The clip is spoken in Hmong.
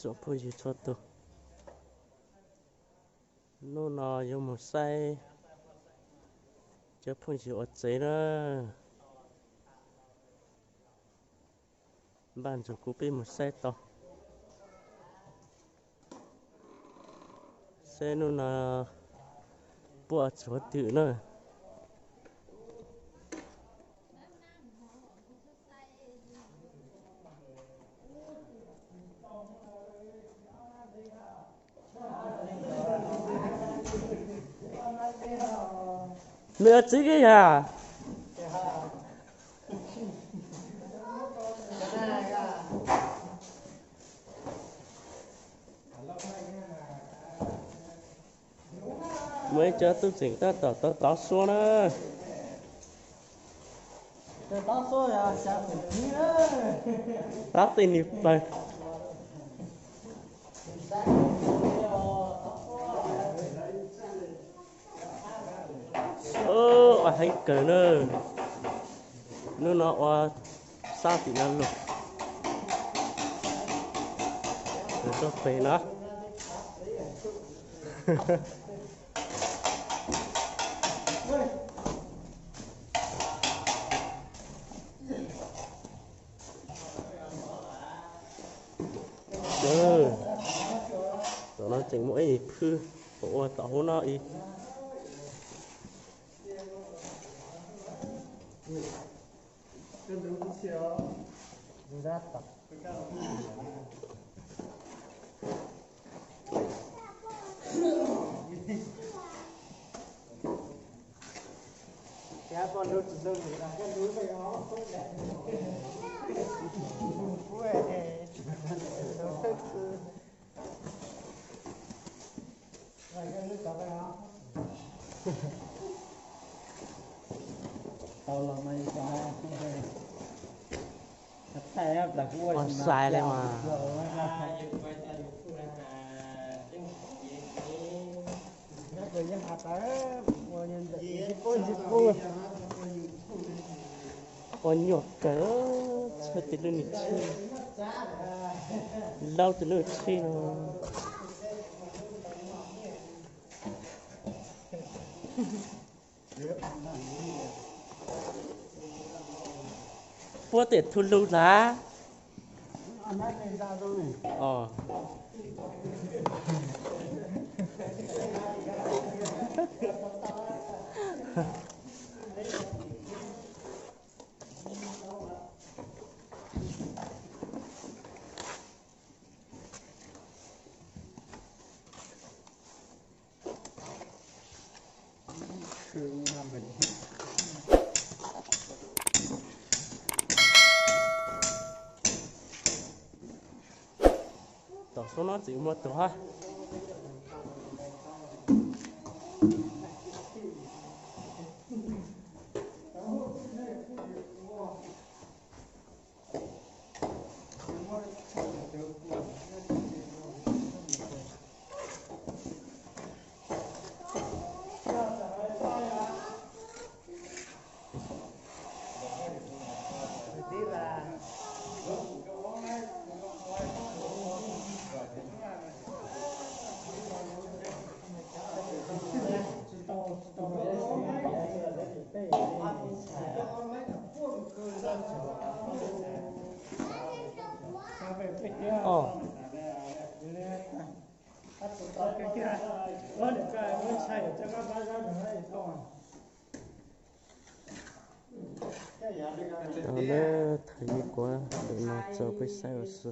Tsoom phooj ywg txhua tus, hnub no yuav mus saib cov phooj ywg ua tsev na. Npaj ntsoov kuv peb mus saib tau, saib hnub no puab tsuav twm na. Nws txiv kiag yog muaj ib co tub tseem tab tom tov tov suab na. Tab tej nws plaws. Ua heev kawg na. Hnub no ua sab tim no los, tuaj pem no. Tom no tseem muaj ib phwb, ua tom hauv no ib. Tau los mas, thaij plas kuv ua xais li mas. Ua nyuaj kawg, txhawj tej lub nws tsheb, laub tej lub tsheb no. Puab tej thu lug lawm. Tom sub no tseem muaj tug hab. Thaj yeeb kuav ntawm no tso peb saib ua si.